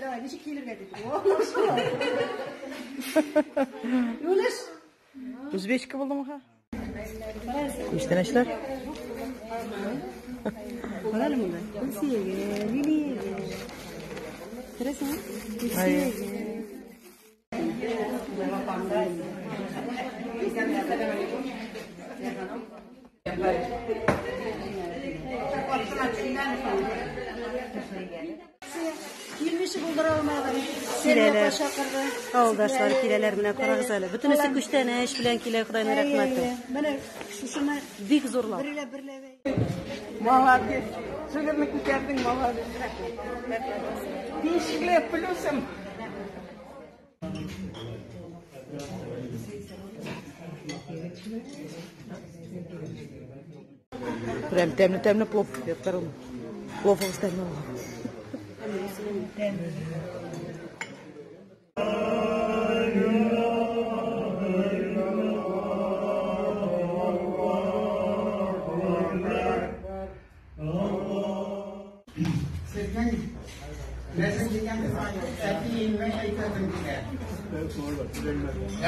Давай, ничек килергә дип. Юлеш. Узбечка булдымы ха? Күчтәнәчләр. Кара әле монда. Гөлсиягә, Лилиягә. Күрәсеңме? Әйе. Килмеше булдыра алмадым. Киләләр. Чакырды. Авылдашлар киләләр, менә карагыз әле. Бөтенесе күчтәнәч белән килә, Ходайның рәхмәте. Менә шушыны Бик зурлап. берләп берләп. Молодец. Сүлемне күтәрдең, молодец. Бишле плюсом. Прям тәмле-тәмле плов яптырым. Пловыбыз тәмле булган. Сезнең нәсел дигән әтиеңне әйтәсем килә.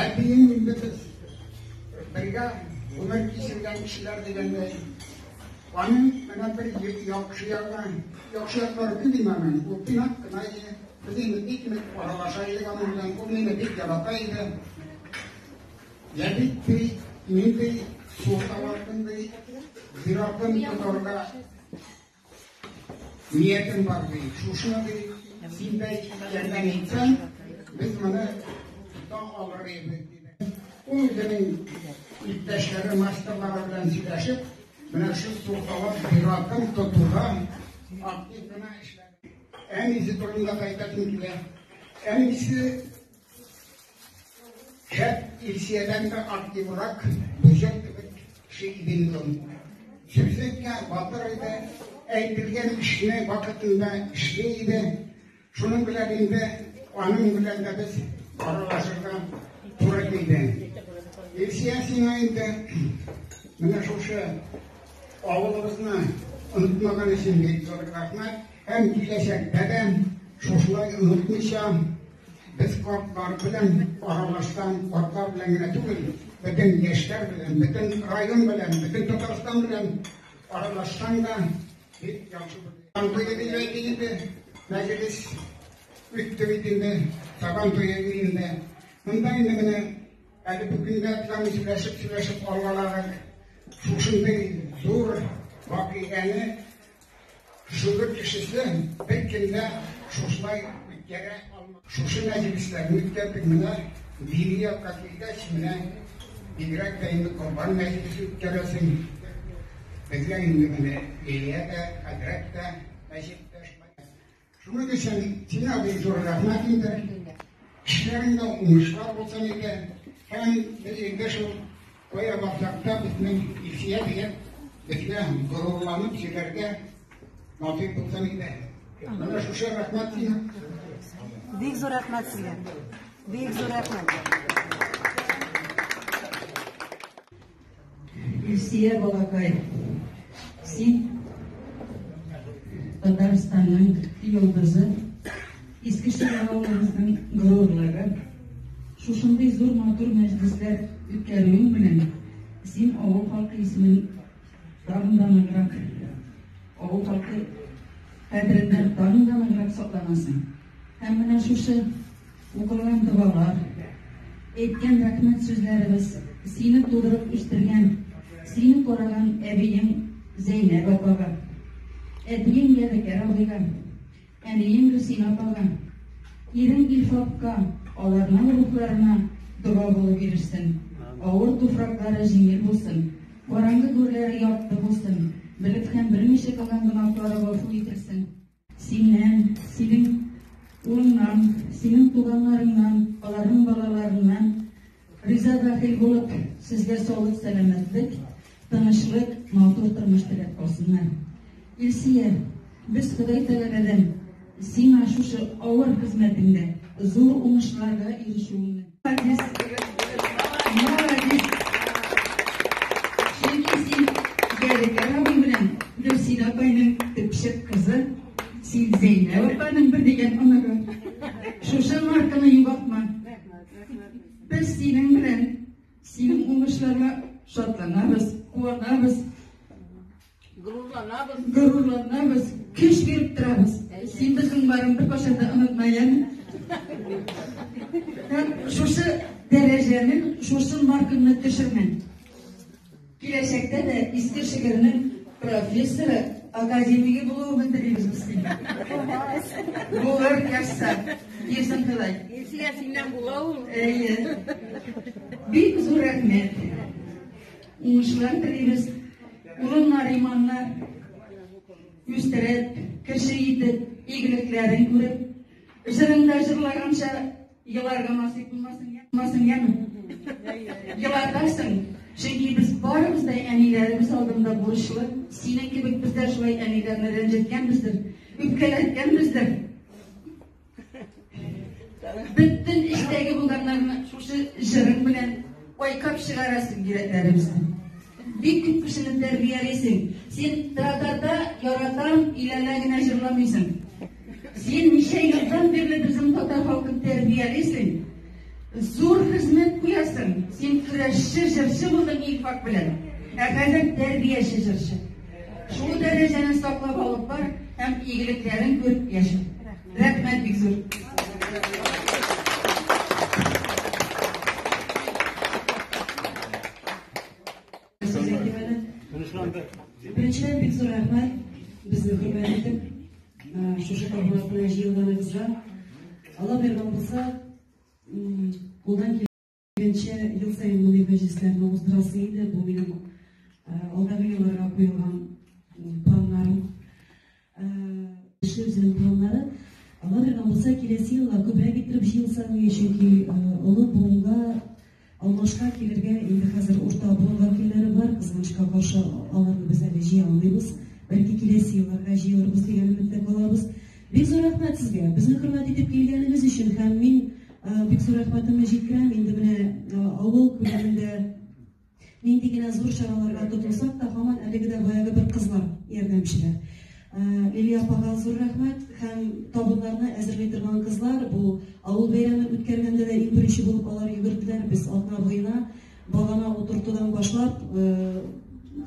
Әтиең инде без бергә гомер кичергән кешеләр дигәндәй. Аның менә бер яхшы ягы, яхшы яклары күп дим аның. Ул тыйнак кына иде. Без инде бик нык аралаша идек аның белән. Ул мине бик ярата иде. Ябит ди, нинди султалардың ди, зиратын тотарга ниятем бар ди. Шушыны ди, син дә ярдәм итсәң, без моны тота алыр идек диде. Ул үзенең иптәшләре, мастерлары белән сөйләшеп, менә шу султалар зиратын тотуда актив кына эшләде. Әнисе турында да әйтәсем килә. Әнисе шәп Илсиядән дә активрак, бөҗәк кебек кеше иде инде ул. Сүзлеккә батыр иде, әйтелгән эшне вакытында эшли иде. Шуның белән инде аның белән дә без аралашырга туры килде. Илсия сиңа инде менә шушы авылыбызны онытмаган өчен бик зур рәхмәт. Һәм киләчәктә дә шушылай онытмыйча без картлар белән аралашсаң, картлар белән генә түгел, бөтен яшьләр белән, бөтен район белән, бөтен Татарстан белән аралашсаң да бик яхшы булыр. Сабан туе дип әйтик инде, мәҗлес үтте бит инде, Сабан туе инде. Монда инде менә әле бүген дә торам сөйләшеп-сөйләшеп алгаладык. Шушындый зур вакыйганы Шугыр кешесе бер кем дә шушылай үткәрә алмас. Шушы мәҗлесләрне үткәрдек, менә дини якка килгәч, менә бигрәк тә инде корбан мәҗлесе үткәрәсең. Безгә инде менә Лилия дә, хәзрәт тә мәчеттә шулай. Шуның өчен сиңа бик зур рәхмәт инде. Эшләреңдә уңышлар булсын иде. Һәм без инде шул кая барсак та безнең Илсия дигән безгә горурланып сөйләргә насыйп булсын иде. Менә шушы рәхмәт сиңа. Бик зур рәхмәт сезгә. Бик зур рәхмәт. Илсия балакай, син Татарстанның йолдызы, Иске Шәһәр авылыбызның горурлыгы. Шушындый зур матур мәҗлесләр үткәрүең белән син авыл халкы исемен тагын да ныграк, авыл халкы кадерендә тагын да ныграк сакланасың. Һәм менә шушы укылган догалар, әйткән рәхмәт сүзләребез сине тудырып үстергән, сине караган әбиең Зәйнәб апага, әтиең Ядегәр абыйга, әниең Гөлсинә апага, ирең Илфакка, аларның рухларына дога булып ирешсен. Авыр туфраклары җиңел булсын, караңгы гүрләре якты булсын, белеп һәм белмичә кылган гөнаһлары гафу ителсен. Синнән, синең улыңнан, синең туганнарыңнан, аларның балаларыннан риза бәхил булып, сезгә саулык, сәламәтлек, тынычлык, матур тормыш теләп калсыннар. Илсия, без Ходай Тәгаләдән сиңа шушы авыр хезмәтеңдә зур уңышларга ирешүеңне. Молодец. Молодец. Чөнки син Ядегәр абый белән Гөлсинә апайның төпчек кызы. Син Зәйнәб апаның бер дигән оныгы. Шушы марканы югалтма. Без синең белән, синең уңышларга шатланабыз, куанабыз. Горурланабыз. Горурланабыз, көч биреп торабыз. Син безнең барын беркайчан да онытма, яме? Һәм шушы дәрәҗәне, шушы маркаңны төшермә. Киләчәктә дә Иске Шөгернең профессоры, академигы булуыңны телибез без сиңа. Булыр, язса. Бирсен Ходай. Илсөя, синнән була ул. Әйе. Бик зур рәхмәт. Уңышлар телибез. Улым Нариманны үстереп, кеше итеп, игелекләрен күреп, җырыңда җырлаганча еларга насыйп булмасын, булмасын, яме? Елатасың, чөнки без барыбыз да әниләребез алдында бурычлы. Синең кебек без дә шулай әниләрне рәнҗеткәнбездер, үпкәләткәнбездер. Бөтен эчтәге булганнарны шушы җырың белән айкап чыгарасың йөрәкләребезне. Бик күп кешене тәрбиялисең. Син тра-та-та, яратам, иләлә генә җырламыйсың. Син ничә елдан бирле безнең татар халкын тәрбиялисең. Зур хезмәт куясың. Син көрәшче, җырчы булдың Илфак белән. Ә хәзер тәрбияче җырчы. Шул дәрәҗәне саклап алып бар һәм игелекләрен күреп яшә. Рәхмәт бик зур. Беренчедән, бик зур рәхмәт безне хөрмәт итеп, шушы табын артына җыелганыгызга. Алла биргән булса, кулдан килгәнчә ел саен мондый мәҗлесләрне уздырасы иде. Бу минем алдагы елларга куелган планнарым. Кеше үзенең планнары. Алла биргән булса, киләсе елга күбрәк иттереп җыелса, ни, чөнки олы буынга алмашка килергә инде хәзер урта буын вәкилләре бар, кызганычка каршы, аларны без әле җыя алмыйбыз. Бәлки киләсе елларга җыелырбыз дигән өметтә калабыз. Бик зур рәхмәт сезгә, безне хөрмәт итеп килгәнегез өчен, һәм мин бик зур рәхмәтемне җиткерәм. Инде менә авыл күләмендә нинди генә зур чараларга тотынсак та, һаман әлеге дә баягы бер кызлар ярдәмчеләр. Лилия апага зур рәхмәт һәм табыннарны әзерли торган кызлар, бу авыл бәйрәме үткәргәндә дә иң беренче булып алар йөгерделәр. Без атна буена багана утыртудан башлап,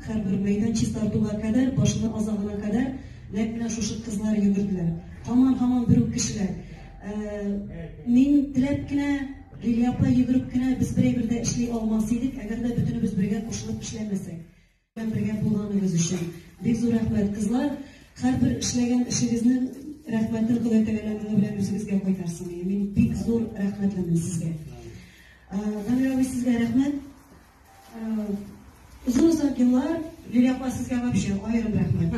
һәрбер мәйдан чистартуга кадәр, башына азагына кадәр нәкъ менә шушы кызлар йөгерделәр. Һаман-һаман бер үк кешеләр. Мин теләп кенә, Лилия апа йөгереп кенә без бер әйбер дә эшли алмас идек, әгәр дә бөтенебез бергә кушылып эшләмәсәк. Белән бергә булганыгыз өчен бик зур рәхмәт, кызлар. Һәрбер эшләгән эшегезнең рәхмәтен Ходай Тәгалә меңе белән үзегезгә кайтарсын. Мин бик зур рәхмәтлемен сезгә. Дамир абый, сезгә рәхмәт. Озын-озак еллар, Лилия апа, сезгә вообще аерым рәхмәт.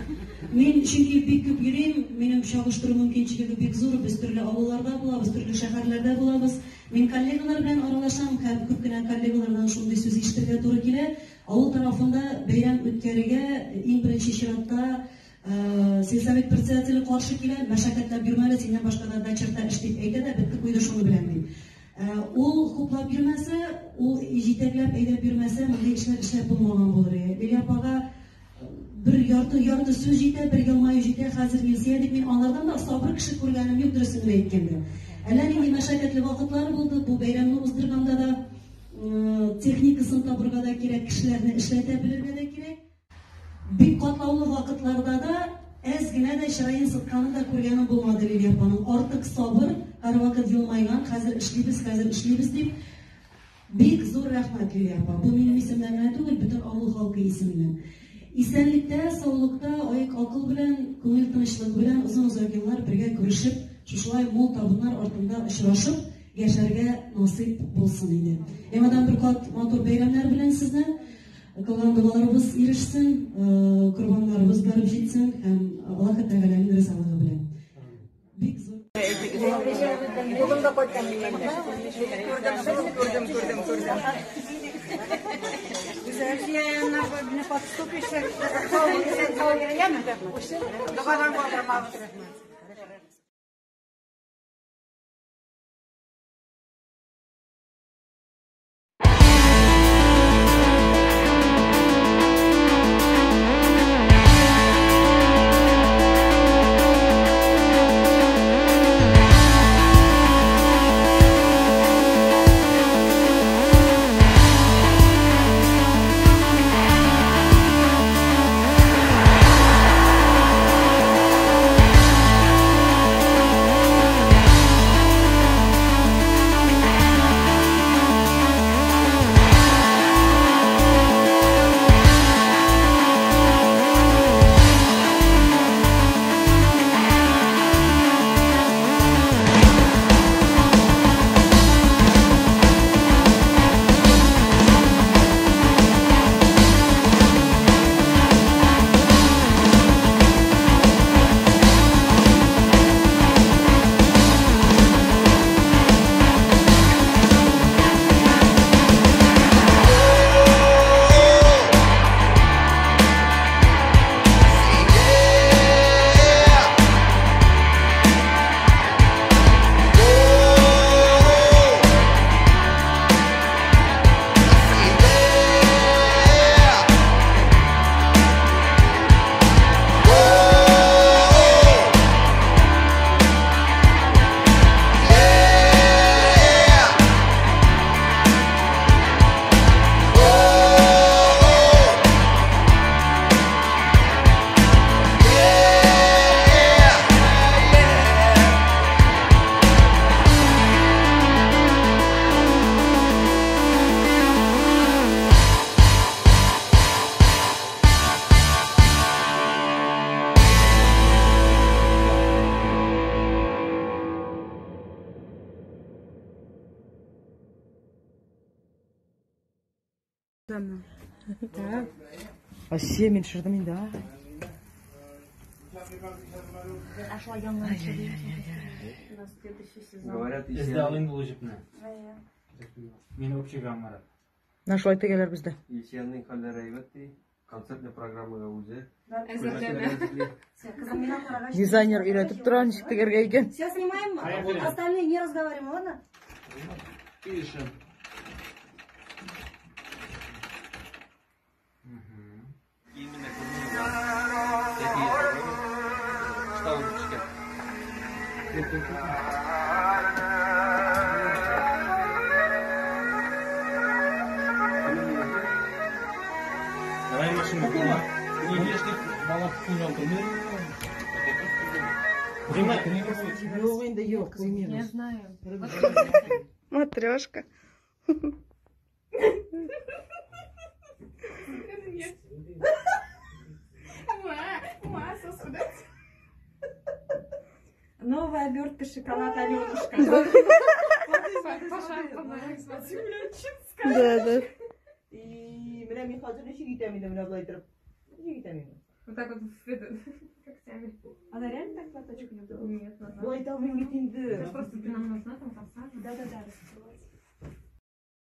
Мин чөнки бик күп йөрим, минем чагыштыру мөмкинчелеге бик зур. Без төрле авылларда булабыз, төрле шәһәрләрдә булабыз. Мин коллегалар белән аралашам һәм күп кенә коллегалардан шундый сүз ишетергә туры килә. Авыл тарафында бәйрәм үткәрергә иң беренче чиратта сельсовет председателе каршы килә, мәшәкатьләп йөрмә әле, синнән башка да до черта эш дип әйтә дә, бетте куйды шуны белән дип. Ул хуплап йөрмәсә, ул җитәкләп әйдәп йөрмәсә, мондый эшләр эшләп булмаган булыр иде. Лилия апага бер ярты сүз җитә, бер елмаю җитә, хәзер Илсөя дип мин алардан да сабыр кеше күргәнем юк, дөресен генә әйткәндә. Әллә нинди мәшәкатьле вакытлар булды, бу бәйрәмне уздырганда да техникасын табырга да кирәк, кешеләрне эшләтә белергә дә кирәк. Бик катлаулы вакытларда да әз генә дә чыраен сытканын да күргәнем булмады Лилия апаның. Артык сабыр, һәрвакыт елмайган, хәзер эшлибез, хәзер эшлибез дип. Бик зур рәхмәт, Лилия апа. Бу минем исемнән генә түгел, бөтен авыл халкы исеменнән. Исәнлектә, саулыкта, аек акыл белән, күңел тынычлыгы белән озын-озак еллар бергә күрешеп, шушылай мул табыннар артында очрашып яшәргә насыйп булсын иде. Яңадан бер кат матур бәйрәмнәр белән сезне, кылган догаларыбыз ирешсен, корбаннарыбыз барып җитсен һәм Аллаһ Тәгаләнең ризалыгы белән. Бик зур. Бүген дә кайткан мин инде. Күрдем, сезне күрдем, күрдем, күрдем. Не подступишься, догадан калдырмабыз. Вообще мин төшердем инде, а. Говорят, Бездә ал инде ул җепне. Мин общий гаммара. Менә шулай тегәләр бездә. Илсиянең хәлләре әйбәт ди. Концертный программага үзе. Дизайнер өйрәтеп тора, ничек тегәргә икән. Все снимаем, остальные не разговариваем, ладно? Пишем. Именно Штабы төшкән. Давай машину. Юк инде, юк, Я знаю. Матрешка. Новая обертка шоколад Аленушка. Да, да. И менә мин хәзер ничек итәм инде менә болай торып. Ничек итәм инде? Вот так вот, как тянет. Она реально так платочек не Нет, Болай итә алмыйм бит инде. Просто ты нам нужна там коса. Да-да-да.